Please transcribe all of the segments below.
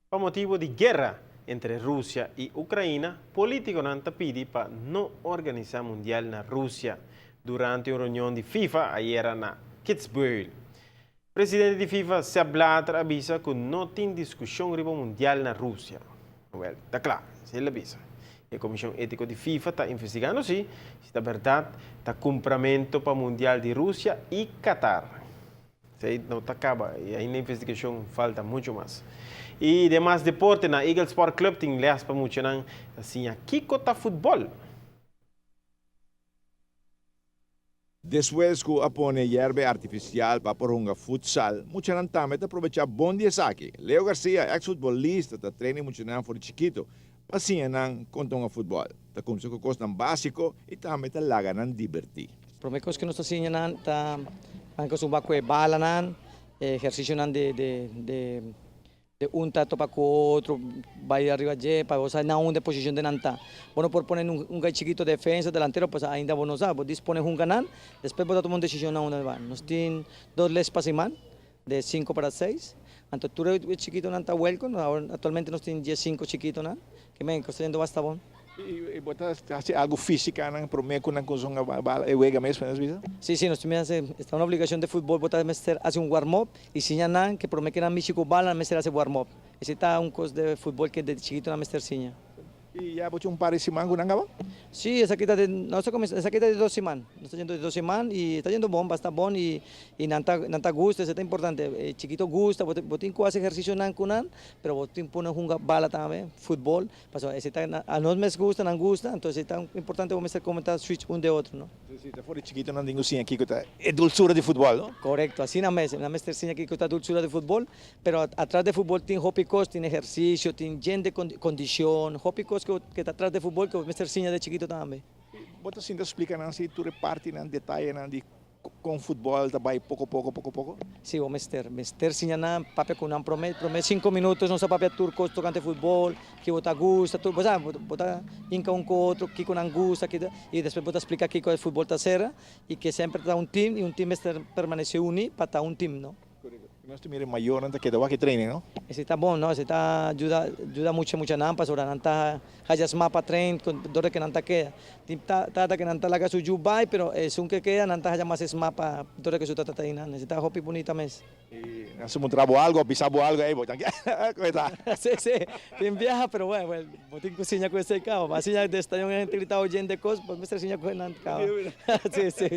Pa motibu di guera entre Rusia i Ukraina, polítikonan ta pidi pa no organisá Mundial na Rusia. Durante un reunion di FIFA ayera na Kitzbühel, presidente di FIFA Sepp Blatter a bisa ku no tin diskushon riba Mundial na Rusia. Wèl, ta kla, esei el a bisa. E Komishon Étiko di FIFA ta investigando si si ta bèrdat ta kumpramentu pa Mundial di Rusia i Qatar. Esei no ta kaba i ainda investigashon falta muchu mas. I demas deporte na Eagle Sport Club tin lès pa muchanan ta siña kiko ta futbòl. Despues ku a pone yerbe artifisial pa por hunga futsal, muchanan tambe ta probechá bon di esaki. Leo Garcia, eks futbolista, ta train e muchanan for di chikitu pa siña nan kon ta hunga futbòl. Ta kumsa ku kosnan básiko i tambe ta laga nan dibertí. Promé kos ku nos ta siña nan ta nan kustumbrá ku e balanan, e ehersisionan di di di di un ta topa ku otro, bai ariba dje pa bo sa na unda e posishon di nan ta. Bo no por pone un gai chikito defensa, delantero, pasobra ainda bo no sa. Bo dispone hunga nan, despues bo ta tuma un desishon na unda bai. Nos tin dos les pa siman. De sinku para seis. Anto tur e chikitonan ta welkom. Awor actualmente nos tin diesinku chikitonan. Ke men ku sta yendo basta bon. I bo ta hasi algu físika nan promé ku nan kuminsá hunga bala e wega mes nos bisa? Sí, sí, nos tin hasi. Ta un obligashon den futbol bo ta mester hasi un warm-up i siña nan ke promé ke nan mishi ku bala nan mester hasi warm-up. Esei ta un kos den futbol ke den chikitonan mester siña. I ya bo tin un par di siman ku nan kaba? Sí, esaki ta di, nos a kuminsá, esaki ta di dos siman. Nos ta yendo di dos siman i ta yendo bon, basta bon i i nan ta nan ta gusta, esei ta importante. E chikito gusta, bo bo tin ku hasi ehersisionan ku nan, pero bo tin pone hunga bala tambe, futbol, pasobra esei ta anos mes gusta, nan gusta, anto esei ta importante bo mester komentá switch un den otro, no? Sí, sí, ta for di chikitonan tin ku siña kiko ta e dulsura di futbol, no? Korekto, asina mes, nan mester siña kiko ta dulsura di futbol, Pero atras de futbol tin hopi kos, tin ehersisio, tin jende kondishon, hopi kos ku ta atras de futbol ku bo mester siña de chikito tambe. Bo ta sinta splika nan si tur e partinan, detayenan di kon futbol ta bai poko poko, poko poko? Si, bo mester. Mester siña nan, papia ku nan prome, prome sinku minutos nos ta papia tur kos tokante futbol, ki bo ta gusta, tur, bo sa, bo ta hinka un ku otro kiko nan gusta, ki ta, i despues bo ta splika kiko e futbol ta sera i ke semper ta un tim i un tim mester permanese uni pa ta un tim, no? Nos ta mira e mayornan ta keda wak e training, no? Esei ta bon, no? Esei ta yuda yuda mucha muchanan pasobra nan ta haya sma pa train dor ke nan ta keda. Tin tata ke nan ta laga su yu bai pero esun ke keda nan ta haya mas sma pa dor ke su tata ta einan. Esei ta hopi bunita mes. I nan su muntra bo algo of bisa bo algo ey bo ta koe ta. Si si tin biaha pero bueno bo tin ku siña ku esei kaba. Bo a siña desde un hende grita oyente kos bo mester siña ku nan kaba. Si si.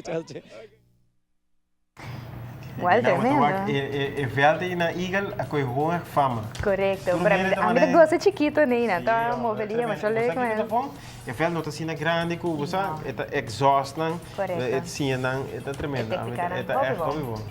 Wel tremendo. E veld ei na Eagle a koe hoog fama. Correcto, pero a mi ta goza chikito nei nan ta move lihe masha leuk mes. E veld no ta asina grandi ku bo sa, e ta exhaust nan, e siña nan, e ta tremendo. E tecnica nan hopi bon.